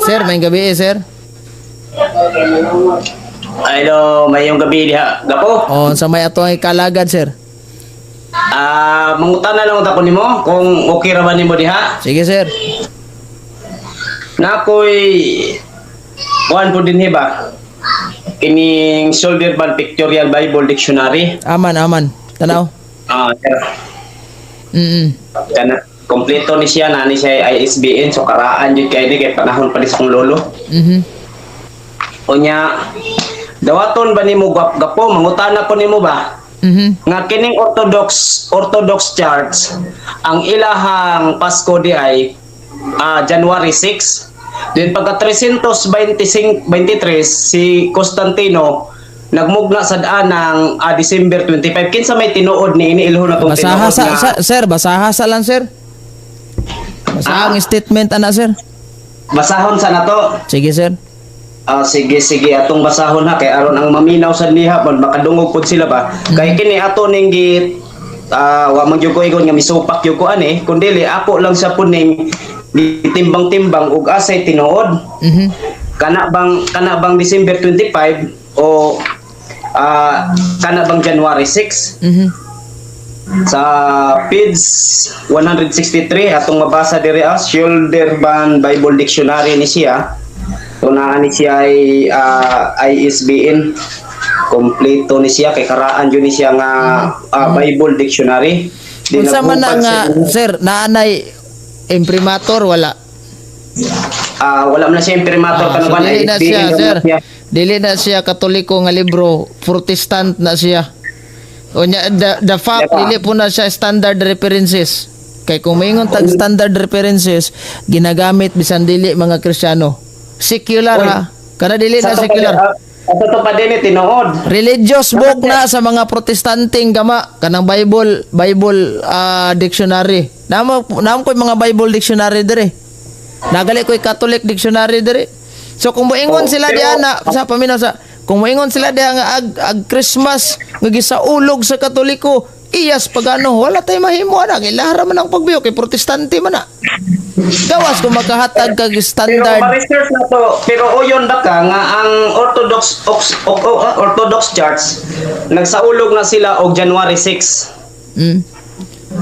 Sir, maayong gabi eh, sir. Hello, maayong gabi diha. Gapo. Oh, sa may ato ang ikalagad, sir. Ah, mangutana lang ta ko nimo kung okay ra ba nimo diha. Sige, sir. Na ako'y kuan po dinhi ba? Kining Shoulder Band Pictorial Bible Dictionary. Aman, aman. Tanaw. Ah, sir. Kana kompleto ni siya na ni siya ISBN, so karaan jud kay ni kay panahon pa ni sa akong lolo. Unya, dawaton ba nimo gapo, mangutana ko nimo ba? Nga kining Orthodox Orthodox Church, ang ilahang Pasko di ay January 6. Then pagka 325 23 si Constantino nagmugna sa daan ng December 25. Kinsa may tinuod ni ini, ilho na tong Basaha tinuod sa, nga sa sir, basaha sa lang, sir. Basaha ang statement ana, sir. Basahon sa nato. Sige, sir. Ah, sige sige, atong basahon ha, kay aron ang maminaw sa niha man makadungog pud sila ba. Kay kini ato ning gi wa man gyud ko ingon nga misupak gyud ko ani, kundi ako lang sa puning gitimbang-timbang ug asay tinuod. Kana bang December 25 o kana bang January 6? Sa page 163 atong mabasa diri, Shoulder Band Bible Dictionary ni siya. So naa ni siya ay ISBN. Kompleto ni siya kay karaan jud ni siya nga Bible Dictionary. Di Unsa man na naghubad nga sir, naanay imprimatur, wala? Ah, wala man na siya imprimatur. Ah, so kanang dili na ISBN siya, lang sir. na siya. Dili na siya Katoliko nga libro, Protestant na siya. Unya, the fact Diba? dili po na siya standard references. Kay kung maingon tag standard references, ginagamit bisan dili mga Kristiyano. Secular Oy. ha. Kana dili na Sa to pa secular. Sa to pa din ni tinuod. Religious book na sa mga Protestanteng gama kanang Bible Bible dictionary. Namo namo ko'y mga Bible dictionary dire. Nagali ko'y Catholic dictionary dire. So kung moingon Oh, sila diha na sa paminaw sa kung moingon sila diha nga ag Christmas nga gisaulog sa Katoliko, iyas pagano, wala tay mahimo ana, ilahara man ang pagbiyo kay Protestante man na. Gawas kung makahatag kag Pero standard. ma-research na to, pero uyon ba ka nga ang Orthodox Ox, o, o, Orthodox Church nagsaulog na sila og January 6.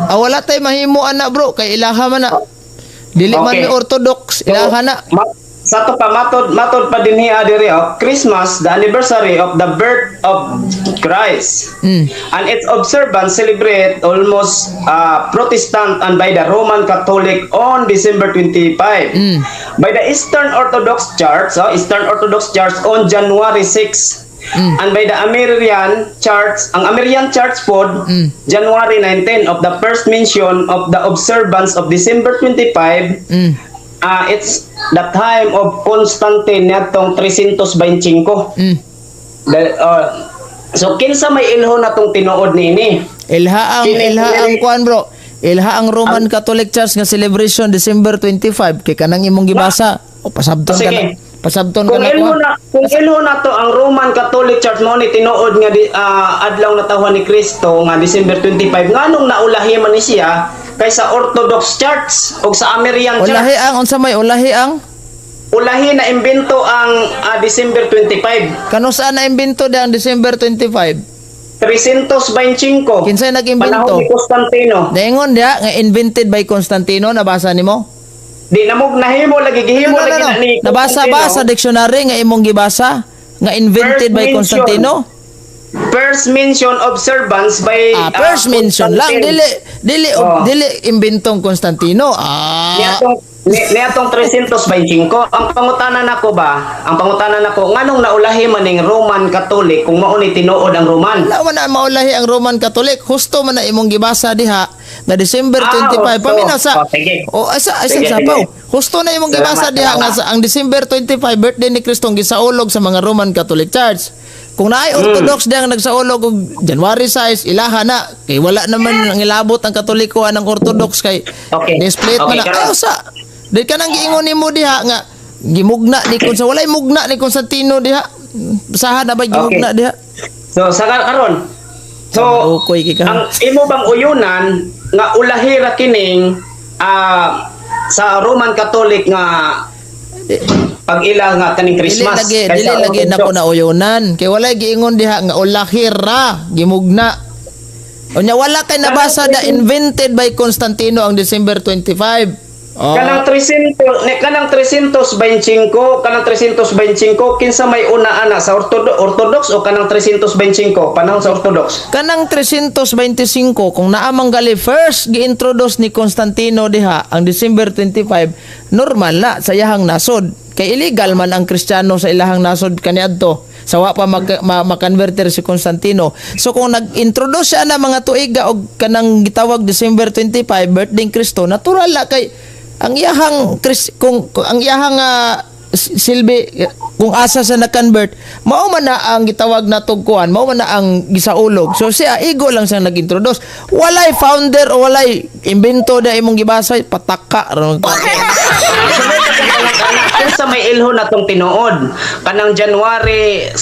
Ah, wala tay mahimo ana, bro, kay ilaha man na. Dili man mi Orthodox, ilaha na. Sa to pa matod matod pa din hiya diri oh, Christmas, the anniversary of the birth of Christ. And its observance celebrate almost Protestant and by the Roman Catholic on December 25. By the Eastern Orthodox Church, oh, Eastern Orthodox Church on January 6. And by the Armenian Church, ang Armenian Church pod, January 19 of the first mention of the observance of December 25. It's the time of Constantine niadtong 325. So kinsa may ilho na tong tinuod niini? Ilha ang ilha ang kuan, bro. Ilha ang Roman Catholic Church nga celebration December 25 kay kanang imong gibasa. O pasabton ka Sige. na. Pasabton ka Kung na ilho kuha. na kung ilho na to ang Roman Catholic Church mo ni tinuod nga adlaw na tawhan ni Kristo nga December 25, nganong naulahi man ni siya kaysa Orthodox Church o sa Armenian Church? Ulahi ang unsa may ulahi ang Ulahi na imbento ang December 25. Kano saan na imbento ang December 25? 325. Kinsay nag-imbento? Panahon ni Constantino. Daingon diha nga invented by Constantino, nabasa nimo? Di na mo nahimo lagi, gihimo No, no, lagi no, na no. ni Nabasa ba Constantino. sa dictionary nga imong gibasa nga invented First by mention. Constantino? First mention observance by Ah, first mention lang, Constantine. dili dili Oh. dili imbentong Constantino. Ah. Niatong 325. Ang pangutana nako ba? Ang pangutana nako, nganong naulahi man ning Roman Catholic kung mao ni tinuod ang Roman? Wala man na maulahi ang Roman Catholic. Husto man na imong gibasa diha nga December 25. Husto. Paminaw sa Oh, sige. O asa asa Sige, sa sige. paw. Husto na imong gibasa Salamat, diha nga salamat. sa, ang December 25 birthday ni Kristo ang gisaulog sa mga Roman Catholic Church. Kung naay Orthodox diha nga nagsaulog og January 6, ilaha na kay wala naman ang ilabot ang Katoliko ang Orthodox kay ni-split man na. Okay, karon. Ay usa. Di ka nang giingon nimo diha nga gimugna ni Constantino. Walay mugna ni Constantino diha. Saha na ba gimugna diha? So sa karon. So Marukoy kay ka. ang imo bang uyunan nga ulahi ra kining sa Roman Catholic nga pag-ila nga kaning Dili Christmas lagi, kaysa dili lagi Orthodox. nako na uyunan. Kay walay giingon diha nga ulahir ra, gimugna. Unya wala kay nabasa na invented by Constantino ang December 25. Oh. Kanang 300 ne, kanang 325, kanang 325, kinsa may una ana sa Orthodox o kanang 325 panahon sa Orthodox? Kanang 325, kung naamang gali first gi-introduce ni Constantino diha ang December 25, normal na sa iyahang nasod kay illegal man ang Kristiyano sa ilahang nasod kaniadto sa wa pa makonverter si Constantino. So kung nag-introduce siya na mga tuiga og kanang gitawag December 25, birthday ni Kristo, natural na kay ang iyahang Chris, kung ang iyahang silbi kung asa sa na-convert, mao man na ang gitawag na tugkuan, mao man na ang gisaulog. So siya igo lang siyang nag-introduce. Walay founder o walay imbento na imong gibasa, pataka ra. Kinsa may ilho na tong tinuod? Kanang January 6,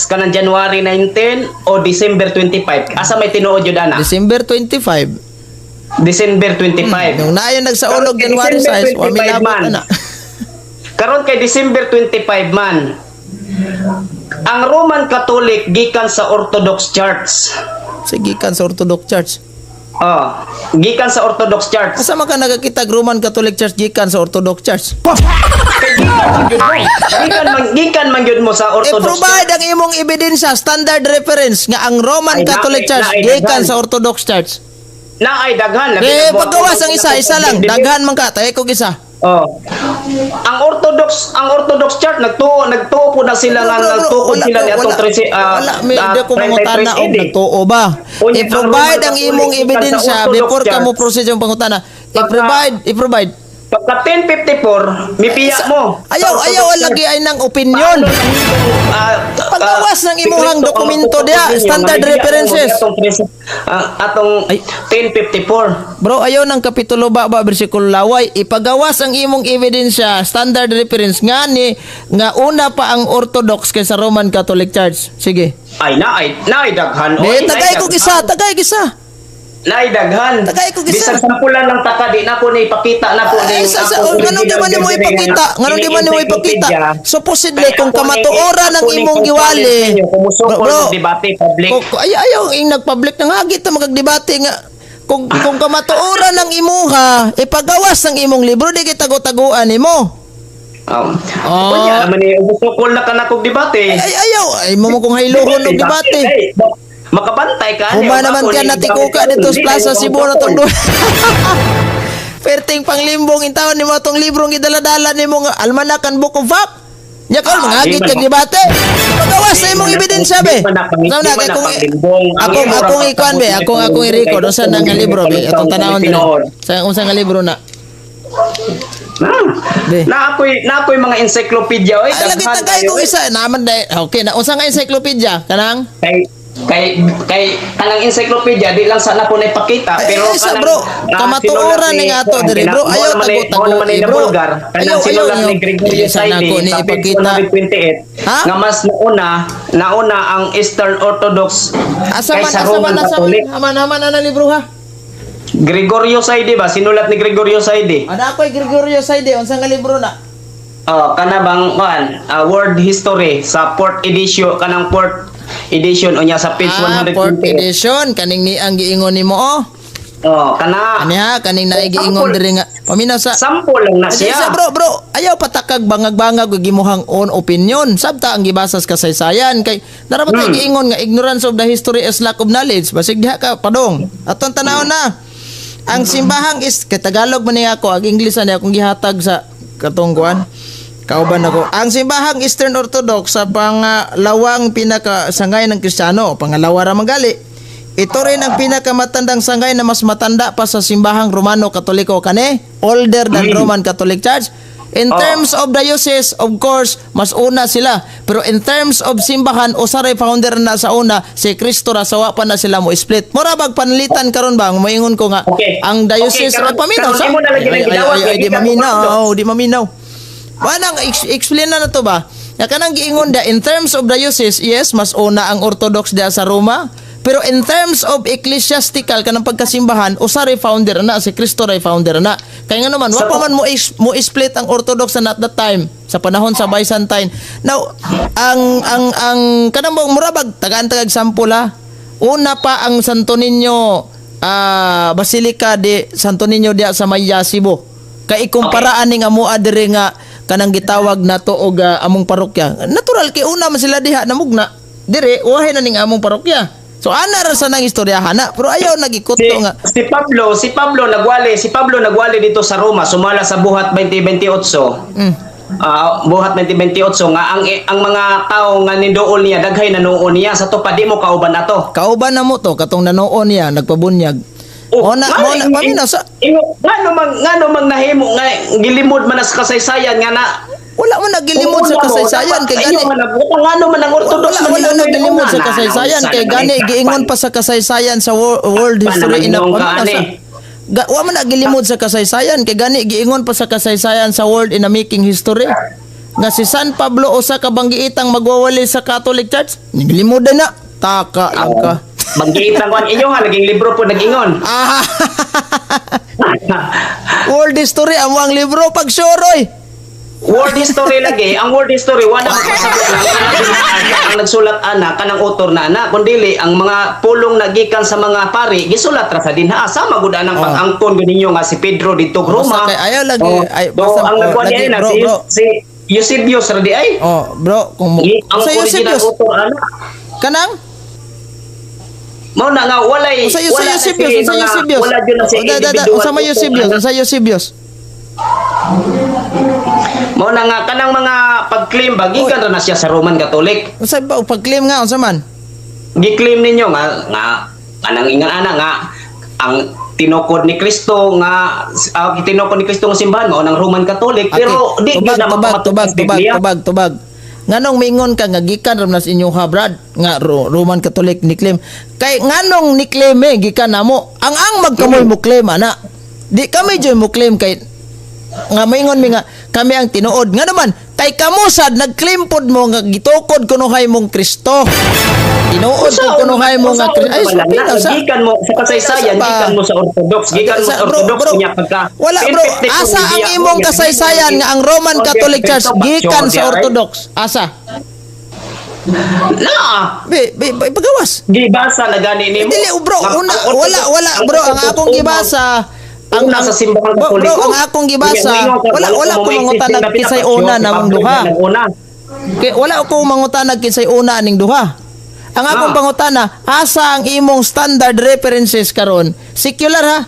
kanang January 19 o December 25? Asa may tinuod yun ana? December 25. December 25. Nung naayon nagsaulog Karon kay January December 6, wa 25 milabot man. na. Karon kay December 25 man. Ang Roman Catholic gikan sa Orthodox Church. Sige kan sa Orthodox Church. Oh, gikan sa Orthodox Church. Asa man ka nagakita Roman Catholic Church gikan sa Orthodox Church? Kay gikan man gyud mo. Gikan man gyud mo sa Orthodox I-provide ang imong ebidensya, standard reference nga ang Roman Ay, Catholic Church naay gikan daghan. sa Orthodox Church. Na ay daghan labi Eh, na mo- paggawas ang isa, isa lang. Daghan man ka, tayo kog isa. Oh. Ang Orthodox Church nagtuo nagtuo po na sila nga Bro, bro, nagtukod wala, sila ni atong wala, 13 wala, may ah, hindi ko mangutana 33 og AD. nagtuo ba. Unya, ang I-provide Roman ang imong Catholic gikan sa ebidensya Orthodox before ka mo Church. proceed yung pangutana. I-provide, i-provide. Pagka 1054, mipiya mo. Ayaw, Sa Orthodox ayaw, Church. lagi ay ng opinion. Paano nahimong, Paggawas ng si imuhang Kristo ang dokumento magtukod diha, ninyo, standard nga mipiya mo references. Atong Ay. 1054. Bro, ayaw ng kapitulo ba ba bersikulo laway, ipagawas ang imong ebidensya, standard reference nga ni nga una pa ang Orthodox kaysa Roman Catholic Church. Sige. Ay, naay daghan. Eh, Oy, tagay naay ko daghan. isa, tagay isa. Naay daghan. Tagay ko gisa. Bisan sampulan lang taka di na ko ni ipakita na ko Ay, ni sa, akong nganong di man original nimo diri ipakita? nga Nganong di man nimo ipakita? encyclopedia. Supposedly Kaya kung ako ni- kamatuoran ang ako ni imong kung giwali. challenge ninyo, kung musukol Bro, mo debate public. Kung, ay, ayaw ing nagpublic nang hagit ta magdebate nga kung kamatuoran ang imuha, ipagawas ang imong libro, di kita tago-taguan nimo. Oh. Oh. Kunya naman ni musukol na ka na kog debate. Ay, ayaw, ay mo mo kung haylohon og debate. Ay, makabantay ka. Huma Ani, naman ako kaya ni- natikuka dito sa Hindi, Plaza ayaw Cebu na tong musukol. duha. Perting panglimbong intaon nimo atong librong gidala-dala nimo nga Almanac and Book of Fact. Nya karon Ah, mangagit di man kag debate. Pagawas sa imong ebidensya be. Di man na Sao na di kay man na kung panglimbong. Ang akong imo ra akong ikuan be, pagtabot akong ni akong i-record kay unsa na nga libro be, atong tanawon diri. tinuod. Sa unsa nga libro na? Na, Be. na ako'y mga encyclopedia oy. Ay lagi daghan tagay kayo, kong oy. isa naman dai. Okay na unsa nga encyclopedia kanang? Kay kay kanang encyclopedia di lang sana ko naipakita Ay, pero ay, sa kanang, bro, kamatuoran sinulat ni nga ato diri, bro. mao Ayaw naman ni- tago-tago, mao naman ni eh, bro. Vulgar kanang Ayaw, ayaw, sinulat ayaw. ni Gregorio Sana Saidi ko ni sa page ipakita. 128 Ha? nga mas nauna nauna ang Eastern Orthodox Asa man, kaysa asa man, Roman asa man, Catholic. aman, aman, ana libro ha? Gregorio Saidi ba sinulat ni Gregorio Saidi? Ana ako'y Gregorio Saide, unsa nga libro na? Oh, kana bang kuan, World History sa fourth edition, kanang fourth edition unya sa page Ah, fourth 128. edition kaning ni ang giingon nimo oh. Oh, kana Ani ha, kaning naay giingon Sample. diri nga. Paminaw sa sample lang na Ay, siya. sa bro, bro, ayaw patakag bangag-bangag ug imuhang own opinion. Sabta ang gibasa sa kasaysayan kay narapat hmm. Giingon nga ignorance of the history is lack of knowledge. Basig diha ka padong. Aton tanawon na. Ang simbahang is kay Tagalog man ni ako, ang English na akong gihatag sa katong kuan. Kauban ako. Ang simbahang Eastern Orthodox sa pangalawang pinakasangay ng Kristiyano, pangalawa ra man gali. Ito rin ang pinakamatandang sangay na mas matanda pa sa simbahang Romano Katoliko kani, older than Roman Catholic Church. In terms of diocese, of course, mas una sila. Pero in terms of simbahan, usaray founder na sa una, si Kristo ra sawa pa na sila mo split. Mura bag panlitan karon ba? Moingon ko nga ang diocese Okay, karon- ay paminaw karon sa. imo na lagi Ay, nang ay, gidawat, ay, ay, di gikan maminaw, Orthodox. di maminaw. Manang explain na na to ba? Ya kanang giingon da in terms of diocese, yes, mas una ang Orthodox diha sa Roma. Pero in terms of ecclesiastical kanang pagkasimbahan, usa ray founder na si Kristo ray founder na. Kay nga naman, wa pa man mo split ang Orthodox na at that time sa panahon sa Byzantine. Now, ang kanang murabag tagaan tag example ha. Una pa ang Santo Niño, Basilica de Santo Niño diya sa Maya, Cebu. Kay ikumpara aning amoa diri nga kanang gitawag nato og among parokya. Natural kay una man sila diha namugna. Dire uwahe na ning among parokya. So ana ra sa nang istoryahan na, pero ayaw nagikuto nga. Si Pablo nagwali dito sa Roma sumala sa Buhat 20:28. Buhat 20:28 nga ang mga tao nga ninduol niya daghay nanuon niya sa to pa di mo kauban ato. Kauban na mo to katong nanuon niya nagpabunyag. Oh, Mo na mo na paminaw sa ngano mang nahimo nga gilimod man sa kasaysayan nga na Wala mo nagilimod sa Una mo, kasaysayan dapat kay gani inyo man ngano man ang Orthodox wala man wala ninyo nagilimod una, sa na- kasaysayan na- kay na- gani na- giingon pa sa kasaysayan sa world Pa history naman ina yung paminaw kaani. sa wa man nagilimod sa kasaysayan kay gani giingon pa sa kasaysayan sa world in a making history nga si San Pablo usa ka banggiitang magwawali sa Catholic Church. Nilimudan na taka lang ka. Banggitan ko ang inyo ha, naging libro po nag-ingon. Ah, world history amo ang libro pag suroy. World history lagi, ang world history wala makasabot lang ang nagsulat ana kanang author na ana, kundili ang mga pulong nagikan sa mga pari gisulat ra sa dinha sama gud anang pag-angkon gud ninyo nga si Pedro dito Basta Roma. kay ayaw lagi, Oh, ay, do, basta, ang oh, nagkuan lagi, niya na bro, si bro. si Eusebius ra di ay. Oh, bro, kung mo Ang sa original Eusebius author ana. kanang Mao na nga walay Unsa wala na Eusebius, si unsa Eusebius? wala jud na si Oh, da, da, da, individual unsa may author Eusebius, ana. unsa Eusebius? Mao na nga kanang mga pag-claim ba gikan ra na siya sa Roman Catholic. Unsa ba pag-claim nga unsa man? Gi-claim ninyo nga nga kanang ingan ana nga ang tinukod ni Kristo nga tinukod ni Kristo nga simbahan mao ng Roman Catholic, pero di tubag, gyud na tubag, makamatod tubag, sa tubag, Biblia. tubag, tubag. Nganong mingon ka nga gikan ra man sa inyong ha, Brad, nga Roman Catholic ni claim. Kay nganong ni claim eh gikan namo. Ang magkamoy mo claim ana. Di kami joy mo claim kay nga maingon mi nga kami ang tinuod. Nga naman kay kamo sad nag-claim pod mo nga gitukod kunuhay mong Kristo. Tinuod pod kunuhay mo nga Kristo. Ay, wala na. pinaw sa Gikan mo sa kasaysayan, Sa ba? gikan mo sa Orthodox, gikan mo sa Bro, Orthodox bro, niya pagka wala bro, 1054 asa ang niya, imong niya, kasaysayan nga ang Roman Catholic Church gikan sa Orthodox? Asa? Na, Be, be, be pagawas. Gibasa na gani nimo. Dili bro, Ang- una ang wala Orthodox- wala bro, ang akong gibasa ang una sa simbahang bro, bro, Katoliko. ang akong gibasa, Ingon ka, wala wala mo ko ma-exist mangutanag na kisay pinaka- una si namong Pablo duha. na nag-una. Kay wala ko mangutanag kinsay una aning duha. Ang akong pangutana, asa ang imong standard references karon? Secular ha?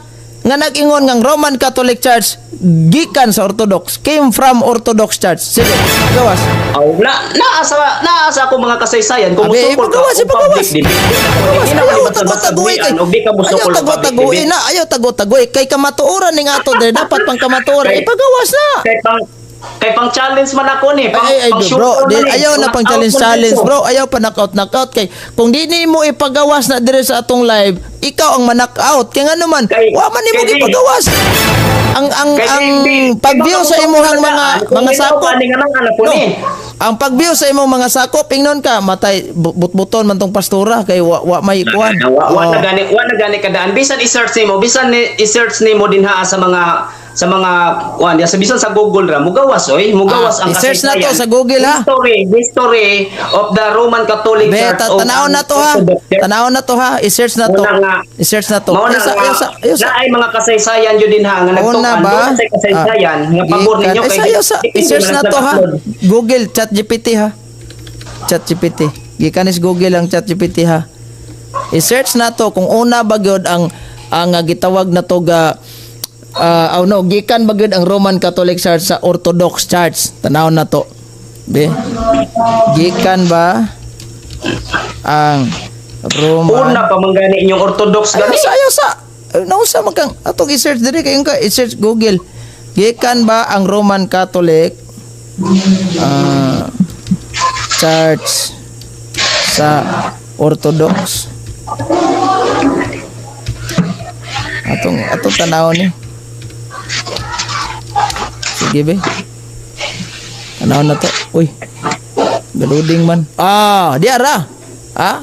Nga nag-ingon ngang Roman Catholic Church gikan sa Orthodox, came from Orthodox Church. Sige, gawas. Oh, na naasa naasa ako mga kasaysayan kung Abi, musukol ka ipagawas, og ipagawas. public debate. Ipagawas. Di na Ayaw man tago-tagoy kay. og di ka Ayaw musukol og public tago-tagoy debate. na, ayaw tago-tagoy kay kamatuoran ning ato dire dapat pang kamatuoran ipagawas na. Kay pang challenge man ako ni, pang, Ay, ay, pang bro, shooter di, man ni. ayaw na pang Knockout challenge man challenge, dito. bro. Ayaw pa knockout knockout kay kung di nimo ipagawas na dire sa atong live, ikaw ang man-knockout. Kay nga naman, wa man nimo gipagawas. Ang Kay ang di pag-view sa imuhang mga kung mga minaw sakop. ka, ni nga nang anak ko No. ni. Ang pag-view sa imong mga sakop, ingnon ka, matay butbuton man tong pastora kay wa may kuan. Wa Oh. na gani kadaan bisan i-search nimo, bisan i-search nimo dinha sa mga kuan diya sa bisan sa Google ra mugawas oy, mugawas Ah, ang i-search na to kasaysayan. sa Google, ha? History of the Roman Catholic Be, Church o tanaw ang na to ha. Orthodox Church. Tanaw na to ha. I-search na to. Mao na nga. I-search na to. Mao na Ayos, nga, ayos, ayos. naay mga kasaysayan jud dinha nga Una nagtukan ba? doon sa kasaysayan nga pabor Gikan. ninyo Ay, kay sayo sa di- i-search na di man to ha. nag-upload. Google ChatGPT ha. ChatGPT. Gikan is Google ang ChatGPT ha. I-search na to kung una ba gyud ang gitawag na to ga oh no, gikan ba gyud ang Roman Catholic Church sa Orthodox Church. Tanaw na to. Be. Gikan ba ang Roman Una pa man gani inyong Orthodox Ayaw gani. sa, ayaw sa. Nausa man kang atong i-search diri kay ka i-search Google. Gikan ba ang Roman Catholic Church sa Orthodox? Atong atong tanaw ni. Sige be. Tanaw na to. Uy. Galuding man. Ah, di ara. Ah?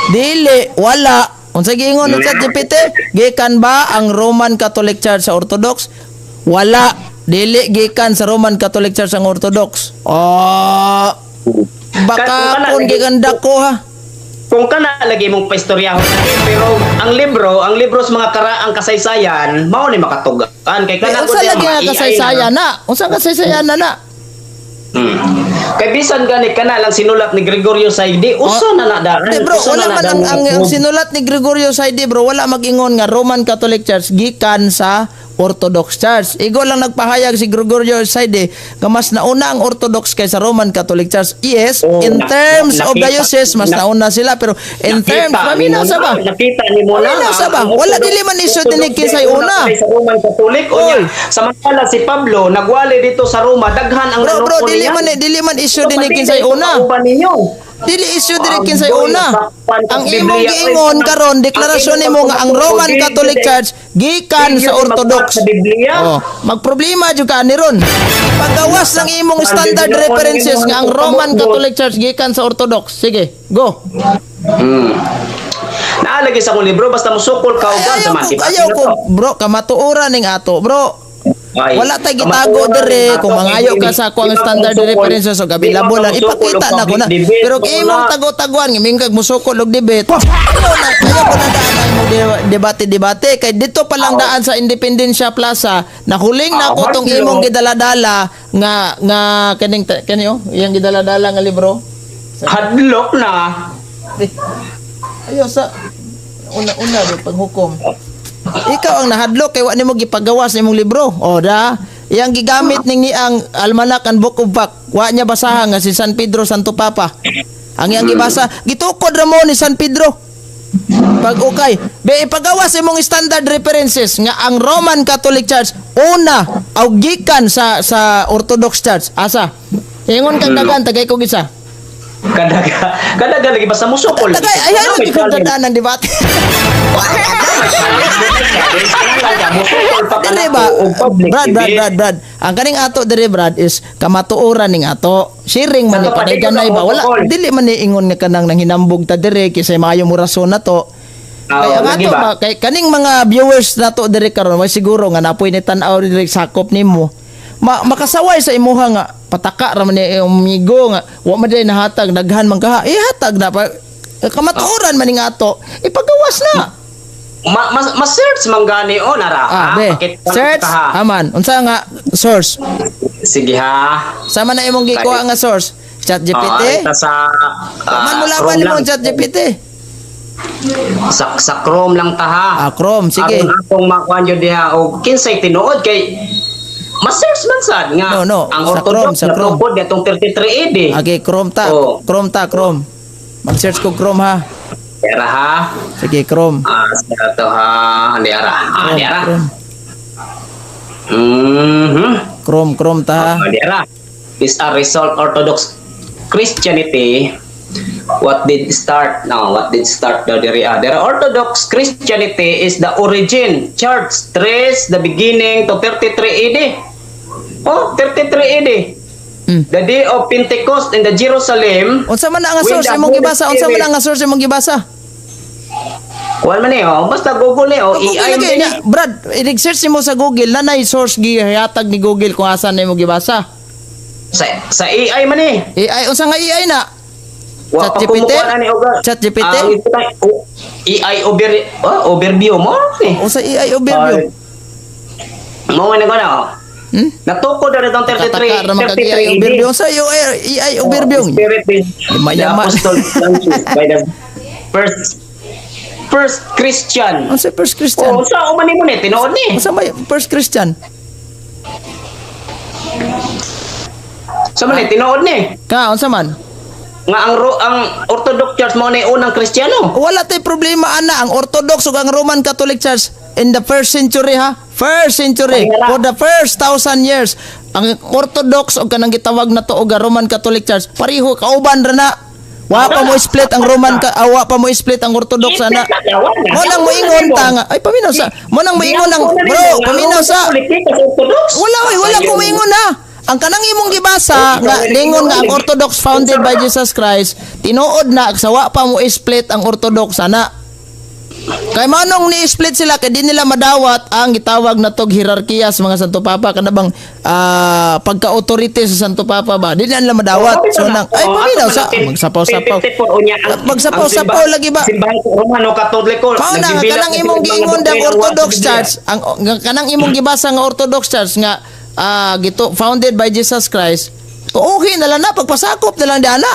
Dili, wala. Unsa giingon ng ChatGPT? Gikan ba ang Roman Catholic Church sa Orthodox? Wala, dili gikan sa Roman Catholic Church ang Orthodox. Oh, baka Kung kung gikan dako ha. Kung kana lagi mong paistoryahon, pero ang libro sa mga karaang kasaysayan mao ni makatugan kay Eh, kana unsa gud lagi yung nga mga AI. kasaysayan na? Unsa kasaysayan na na? Kay bisan gani kana lang sinulat ni Gregorio Saidi, uso na na daan. Di bro, Uso wala na man na ang sinulat ni Gregorio Saide, bro, wala mag-ingon nga Roman Catholic Church gikan sa Orthodox Church. Igo lang nagpahayag si Gregorio Saide nga mas nauna ang Orthodox kaysa Roman Catholic Church. Yes, Oh, in terms of diocese mas nauna sila, pero in terms, Nakita ni paminaw mo sa ba? na, nakita ni mo na. Paminaw sa ba? Ang Wala Orthodox- dili man issue Orthodox dinhi kinsay una una. kay sa Roman Catholic. Oy. Unya, samantala si Pablo nagwali dito sa Roma, daghan ang Bro, bro, nanuko dili niya. man dili man issue So, dinhi pati kinsay ito una. kauban ninyo. Dili issue dili Ang kinsay boy, una. nasakpan sa Ang imong Biblia, giingon oy, karon, ang deklarasyon imong nimo nga ang Roman dili Catholic dili- Church gikan dili sa yun Orthodox. magpat sa Biblia. Oh, magproblema jud ka ni ron. Pagawas ng imong Ang standard Biblia, references ang nga ang imong Roman pamukbot. Catholic Church gikan sa Orthodox. Sige, go. Naalagi sa akong libro basta musukol ka og Ay, sa ayaw man. ko, ayaw ko, bro, kamatuoran ning ato, bro. Ay, Wala tay gitago kamatuoran dire ning ato, kung mangayo ka hindi- sa ako ang di ba standard musukol- references og di ba available lang musukol ipakita og na ko na. public debate, Pero kung mo imong na. tago-taguan ngimingkag musukol og debate. Ayaw ko na daan ang imong debate-debate kay dito pa lang daan sa Independencia Plaza nahuling na ako Ah, tong Mark, imong gidaladala nga nga kaning kani oh, iyang gidaladala nga libro. Hadlok na. Di. Ayaw sa una-una do paghukom. Ikaw ang nahadlok kay wa nimo gipagawas imong libro. O da, iyang gigamit ning ang Almanac and Book of Fact. Wa niya basahan nga si San Pedro Santo Papa. Ang iyang gibasa, gitukod ra mo ni San Pedro. Pag okay, be ipagawas imong standard references nga ang Roman Catholic Church una aw gikan sa Orthodox Church. Asa? Ingon kag dagan tagay kog isa. Kadaga, kadaga lagi basta musukol. Tagay ay ay lagi kog dadaan ng debate. Musukol pa ka Dire na ba? og public Brad, Brad, debate. Brad, Brad. Ang kaning ato dire, Brad, is kamatuoran ning ato. Sharing man ni Sa to, panay pati ganay ko ba? Wala musukol. dili man ni ingon nga kanang nanghinambog ta dire kisay maayo mo rason na to. Ah, Kay ang lagi ato ba? ba kay kaning mga viewers nato dire karon way siguro nga napoy ni tan-aw dire sakop nimo. Makasaway sa imuha nga pataka ra man ni amigo nga wa man day nahatag daghan man kaha. Eh hatag na pa eh, kamatuoran man ning ato. Ipagawas na. Ma, mas, mas-search man gani o nara. Ah, be. Pakit- Search ha. aman. Unsa nga source? Sige ha. Sama na imong gikuha nga source? Chat GPT? Ah, ita sa Man mo laban Chrome imong lang. Chat GPT. Sa Chrome lang ta ha. Ah, Chrome, sige. Aron akong makuan yun diha og kinsay tinuod kay ma-search man sad nga No, no, ang sa Orthodox Chrome, sa Chrome. natukod atong 33 AD. Okay, Chrome ta. Oh. Chrome ta, Chrome. Mag-search ko Chrome ha. Ara ha. Sige, Chrome. Ah, sa to ha. Di ara. Ah, Chrome, di ara. Chrome. Chrome, Chrome ta ha. Ah, di ara. Is a result Orthodox Christianity. What did start? No, what did start daw diri ah? Dira Orthodox Christianity is the origin. Church trace the beginning to 33 AD. Oh, 33 AD. The day of Pentecost in the Jerusalem. Unsa man na nga When source the imong Holy gibasa? Unsa man Spirit- na nga source imong gibasa? Kuan man eh, oh. Basta Google eh, oh. Google AI lagi man eh. niya. Brad, i-search nimo sa Google, nanay source gihatag ni Google kung asa na imong gibasa. Sa AI man eh. AI, unsa nga AI na? Wa pa ChatGPT? kumukuha na ni Oga. ChatGPT? Ang ito tayo, oh, AI over, oh, overview mo eh. Unsa AI overview? Ay. Mo man na oh. Natukod na itong 33, Kataka ra man kag AI 33 AD. overview. Unsa AI AI overview? Oh, Spirit is the Mayaman. Apostle Francis by the first first Christian. Unsa first Christian? Oh, sa uman mo ni tinuod ni. Unsa may first Christian? Sa man ni tinuod ni. Ka unsa man? Nga ang Orthodox Church mo ni unang Kristiyano. Wala tay problema ana ang Orthodox ug ang Roman Catholic Church in the first century ha. First century Ay, for the first 1,000 years ang Orthodox ug kanang gitawag na to og ang Roman Catholic Church pareho kauban ra na. Wa pa mo split ang Roman ka, ah, wa pa mo split ang Orthodox ana. Mo nang moingon ta nga. Ay, paminaw sa. Mo nang moingon ang bro, paminaw sa. Wala oy, wala ko moingon ha. Ang kanang imong gibasa nga ningon nga ang Orthodox founded by Jesus Christ, tinuod na sa wa pa mo split ang Orthodox ana. Kay manong ni-split sila kay di nila madawat ang gitawag na tog hierarkiya sa mga Santo Papa, kana bang pagka-authority sa Santo Papa ba? Di na nila madawat. Oh, So nang ay oh, paminaw ato sa man ang magsapaw-sapaw. 54 unya ang Magsapaw-sapaw ang lagi ba? Simbahan sa Romano Katoliko. Mao na nga nagbibilang kanang sa imong mga giingon dang doktrina, wa sa Orthodox Biblia. Church, ang nga kanang imong gibasa nga Orthodox Church nga gito founded by Jesus Christ. Okay na lang na pagpasakop na lang di ana.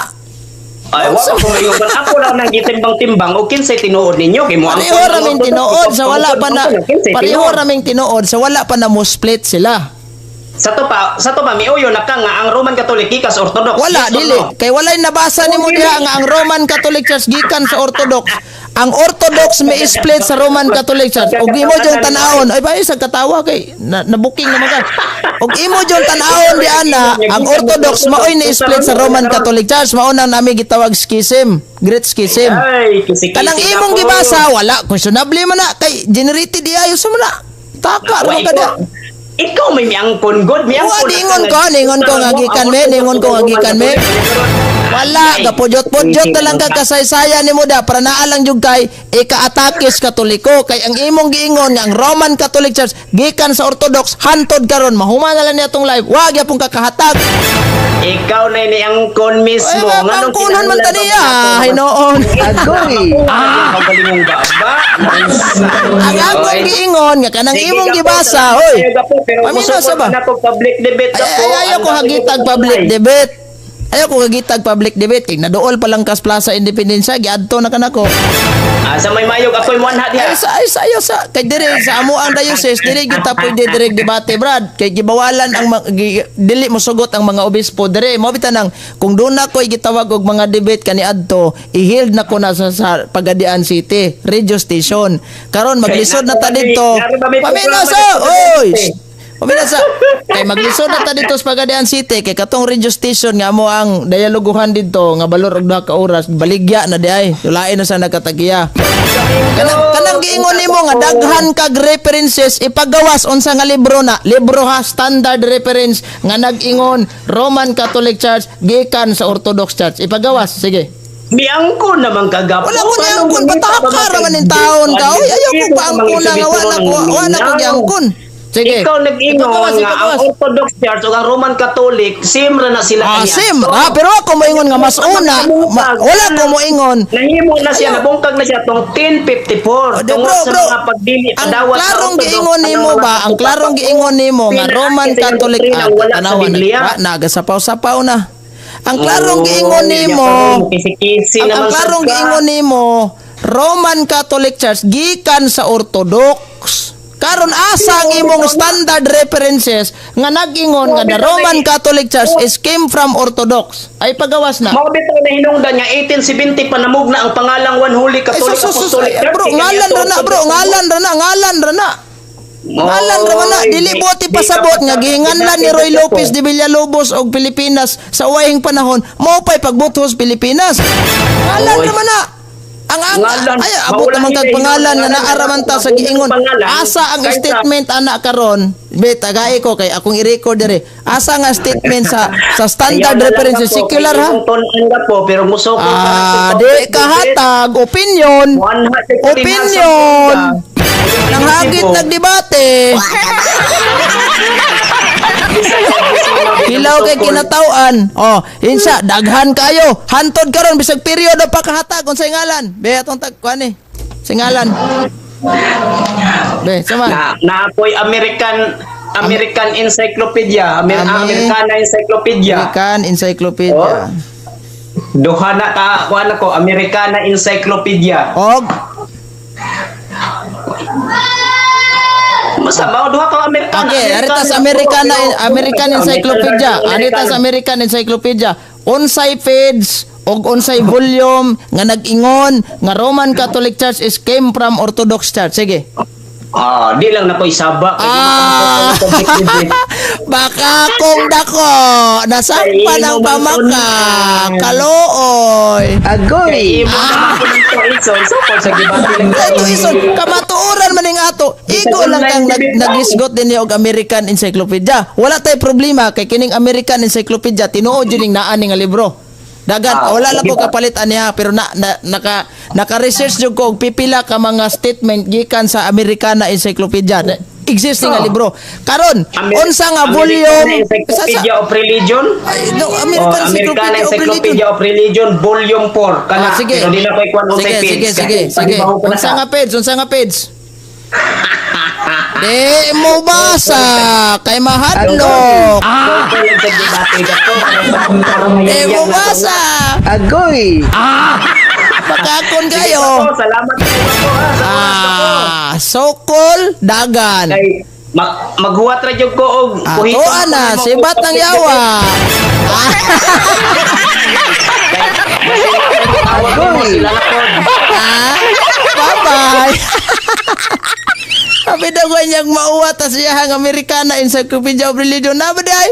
Ay, wa ko mayon. Ako lang nang gitimbang-timbang og kinsay tinuod ninyo kay mo ang Pareho raming tinuod sa wala pa na pareho raming tinuod sa wala pa na mo split sila. Sa to pa miuyo na ka nga ang Roman Catholic gikas Orthodox. Wala Yes or dili no? kay walay nabasa nimo diha nga ang Roman Catholic Church gikan sa Orthodox. Ang Orthodox may split sa Roman Catholic Church. Og imo jung tan-awon, ay ba sa katawa kay na, nabuking naman ka. Og imo jung tan-awon di ana, ang Orthodox maoy ni split sa Roman Catholic Church, mao nang nami gitawag schism, Great Schism. Ay, kisi-kisi Kanang na imong po. gibasa wala questionable man na kay generated di ayo sa man na. Taka Wa, ra man ka ikaw, ikaw may miangkon god, miangkon. Wa, diingon ko, niingon ko nga gikan me, niingon ko nga gikan me. Wala, gapudjot-pudjot na lang ka kasaysayan nimo da para naa lang jud kay ika-atakis Katoliko kay ang imong giingon nga ang Roman Catholic Church gikan sa Orthodox hantod karon mahuma na lang niya tong live. Wa gyapon kakahatag. Ikaw na niangkon Ay, mismo. Nganong pangkunon man kinahanglan ta niya. pa man Hinoon. Agoy. Ah, magaling ba? Ba? Ang akong giingon nga kanang Sige, imong gapo, gibasa, salamat hoy. kayo, gapo, pero Paminaw sa musukol ba? na ko public debate Ay, gapo. ay, ayaw ko Ang dami hagitag ko public supply. debate. Ayaw ko hagitag public debate. Kay naduol pa lang kas Plaza Independencia, giadto na kanako. Ah, sa may mayog ako'y muanha diha. Ay sa ayo sa kay dire sa amo ang diocese dire kita pwede dire debate, Brad, kay gibawalan ang dili mosugot ang mga obispo dire mo bitan ang kung doon na ko'y gitawag og mga debate kaniadto i-hold na ko na sa Pagadian City radio station karon maglisod na ta didto. Nari ba may Paminaw programa sa dito sa oy. debate? Paminaw sa kay maglisod na ta dito sa Pagadian City kay katong radio station nga mo ang dialoguhan didto nga balor og duha ka oras baligya na di ay lain na sa nagkatagiya. Kanang giingon nimo nga daghan kag references, ipagawas unsa nga libro na libro ha, standard reference nga nag-ingon Roman Catholic Church gikan sa Orthodox Church, ipagawas sige. Miangkon naman kagapo. Wala ko niangkon, pataka ra man ning taon ka oy, ayaw ko paangkon nga wala ko giangkon, sige. Ikaw nag-ingon Ipagawas, nga ang ipagawas. Orthodox Church o ang Roman Catholic, same ra na sila Ah, kaniadto. same ra, pero ako moingon nga mas una, wala ko moingon. Nahimo na siya, Ayaw. nabungkag na siya tong 1054 Oh, di, tungod bro, sa bro. mga pagdili Ang padawat sa klarong Orthodox giingon anang nimo mga ba, ang klarong giingon nimo nga Pinaakit Roman sa iyang Catholic doktrina, ah, wala sa tanawa na, Biblia. wa, nagasapaw-sapaw na. Ang klarong Oh, giingon nimo, kisi-kisi ang naman klarong sad ka. giingon nimo, Roman Catholic Church gikan sa Orthodox. Karon asa ang imong standard references nga nag-ingon nga the Roman Catholic Church is came from Orthodox? Ay pagawas na. Mao bitaw na hinungdan nga 1870 pa namugna ang pangalang One Holy Ay, Catholic sus, sus, sus, Apostolic ay, Church. bro, Kaya ngalan ra na, bro, Orthodox. ngalan ra na, ngalan ra na. Ngalan ra man na, Oy, dili buot di ipasabot ka nga gihinganlan ni Roy Lopez de Villalobos og Pilipinas sa uwahing panahon, mao pa'y pagbuthos Pilipinas. Ngalan Oy. ra man na. Ang Ngalan. ay abot Maula naman kag nila, pangalan nga hinungdan naa ra man ta sa ang giingon. pangalan, Asa ang kaysa- statement ana karon? Be tagay ko kay akong i-record dire. Asa nga statement sa standard Ayaw na lang references ako, secular kay ha? imong tun-an ka po, pero musoko ka Ah, sa di public debate. kahatag opinion. One hundred Opinion. Nang hagit nagdebate. Hilaw kay kinatawan. Oh, insa daghan kayo. Hantod karon bisag periodo pa kahatag unsay ngalan? Be atong tag kuan eh. Unsay ngalan? Be, sama. Na ako'y American American Encyclopedia, Americana Encyclopedia. American Encyclopedia. Oh. Duha na ka kuan ako, Americana Encyclopedia. Og Basta mao duha ka Americana. Okay, aritas Americana American Encyclopedia. Aritas American Encyclopedia. Unsay page og unsay volume nga nag-ingon nga Roman Catholic Church is came from Orthodox Church. Sige. Ah, di lang na ko isaba kay di Ah. makapag- public debate. Baka kung dako nasakpan ang pamaka kalooy. Kay imo naman po ng tuison, so kung sa gibati lang Ito ison kamatuoran man ning ato. Igo lang kang nagisgot din og American Encyclopedia. Wala tay problema kay kining American Encyclopedia tinuod jud ning naa ni nga libro. Dagan, Ah, wala lang ko di ba? kapalit aniya, pero na naka research jud ko og pipila ka mga statement gikan sa Americana Encyclopedia. Existing nga libro. Karon, unsa nga Americana volume Encyclopedia of Religion? Ay, no, American Oh, Americana Encyclopedia of Religion. Encyclopedia of Religion Volume 4. Kana, Ah, sige. pero di na ko ikuan unsay Sige, page. sige, sige, Kaya, sige. panibaho ko na Unsa sa- nga page? Unsa nga page? Di mo basa kay mahadlok. Ah! Di mo basa. Agoy! Makakon kayo. Salamat po ha, sa oras ko po. Ah, sokol dagan. Kay maghuwat ra jud ko og Ah, kuhiton tuwa ko na, nimo sibat og ng yawa. Tawag nimo sila lakod. Ah, bye-bye. Sabi daw ganyang mauwa ta siya ang Americana Encyclopedia of Religion. Na ba day?